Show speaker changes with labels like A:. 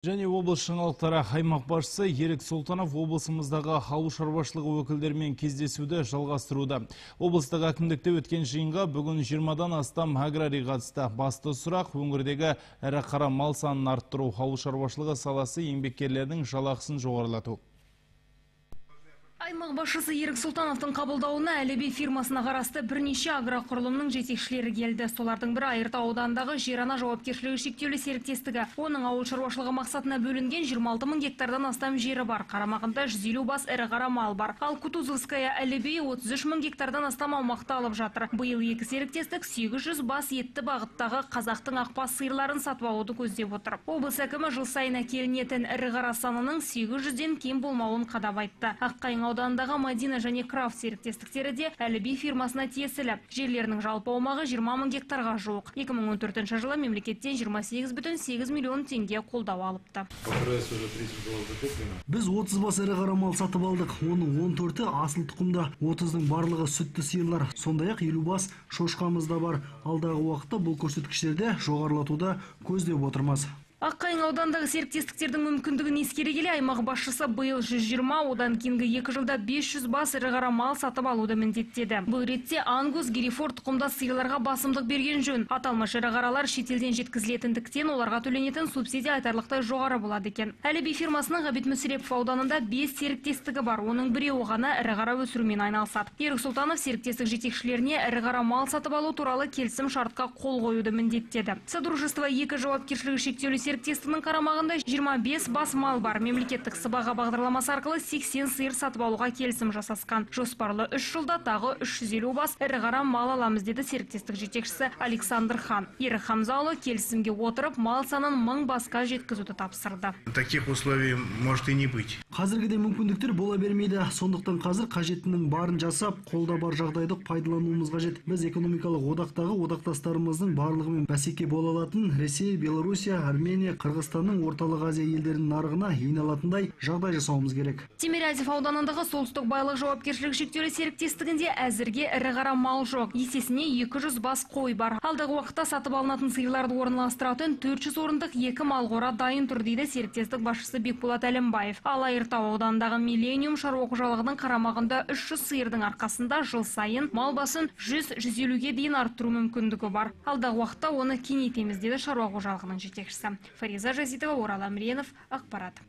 A: Және облыс жаңалықтары. Аймақ басшысы Ерік Сұлтанов облысымыздағы ауыл шаруашылығы өкілдерімен кездесуді жалғастыруда. Облыстық әкімдікте өткен жиынға бүгін 20-дан астам аграрий қатысты. Басты сұрақ – өңірдегі ірі қара мал санын арттыру, ауыл шаруашылығы саласы еңбеккерлерінің жалақысын жоғарылату.
B: Аймақ басшысы Ерік Сұлтановтың қабылдауына Әліби фирмасына қарасты бірнеше агроқұрылымның жетекшілері келді. Солардың бірі – Айыртау ауданындағы Жерана жауапкершілігі шектеулі серіктестігі. Оның ауыл шаруашылығы мақсатына бөлінген 26 мың гектардан астам жері бар. Қарамағында 150 бас ірі қара мал бар. Ал Кутузовская Әліби 33 мың гектардан астам аумақты алып жатыр. Биыл екі серіктестік 800 бас етті бағыттағы қазақтың ақбас сиырларын сатып алуды көздеп отыр. Облыс әкімі жыл сайын әкелінетін ірі қара санының 800-ден кем болмауын қадап айтты. Аққайың ауданындағы Мадина және Крафт серіктестіктері де Әліби фирмасына тиесілі. Жерлерінің жалпы аумағы 20 мың гектарға жуық. 2014 жылы мемлекеттен 28,8 миллион теңге қолдау алыпты.
C: Біз 30 бас ірі қара мал сатып алдық. Оның 14-і асыл тұқымда, 30-ның барлығы сүтті сиырлар. Сондай-ақ 50 бас шошқамыз да бар. Алдағы уақытта бұл көрсеткіштерді жоғарылатуды көздеп отырмыз.
B: Аққайың ауданындағы серіктестіктердің мүмкіндігін ескере келе, аймақ басшысы биыл 120, одан кейінгі 2 жылда 500 бас ірі қара мал сатып алуды міндеттеді. Бұл ретте Ангус, Герефорд тұқымдас сиырларға басымдық берген жөн. Аталмыш ірі қаралар шетелден жеткізілетіндіктен, оларға төленетін субсидия айтарлықтай жоғары болады екен. Әліби фирмасының Ғабит Мүсірепов ауданында 5 серіктестігі бар. Оның біреуі ғана ірі қара өсірумен айналысады. Ерік Сұлтанов серіктестік жетекшілеріне ірі қара мал сатып алу туралы келісім шартқа қол қоюды міндеттеді. Содружество 2 жауапкершілігі шектеулі серіктестігінің қарамағында 25 бас мал бар. Мемлекеттік сыбаға бағдарламасы арқылы 80 сиыр сатып алуға келісім жасасқан. Жоспарлы 3 жылда тағы 350 бас ірі қара мал аламыз, деді серіктестік жетекшісі Александр Хан. Ерік Хамзаұлы келісімге отырып, мал санын 1000 басқа жеткізуді тапсырды.
D: Таких условий может и не быть.
C: Қазіргідей мүмкіндіктер бола бермейді. Сондықтан қазір қажеттінің барын жасап, қолда бар жағдайды пайдалануымыз қажет. Біз экономикалық одақтағы одақтастарымыздың барлығымен бәсеке бола алатын Ресей, Белоруссия, Армения, Қырғызстанның, Орталық Азия елдерінің нарығына ене алатындай жағдай жасауымыз керек.
B: Тимирязев ауданындағы Солтүстік байлық жауапкершілігі шектеулі серіктестігінде әзірге ірі қара мал жоқ. Есесіне 200 бас қой бар. Алдағы уақытта сатып алынатын сиырларды орналастыратын 400 орындық екі мал қора дайын тұр, дейді серіктестік басшысы Бекболат Әлімбаев. Ал Айыртау ауданындағы Миллениум шаруа қожалығының қарамағында 300 сиырдың арқасында жыл сайын мал басын 100-150-ге дейін арттыру мүмкіндігі бар. Алдағы уақытта оны кеңейтеміз, деді шаруа қожалығының жетекшісі. Фариза Жазитова, Орал Әміренов, ақпарат.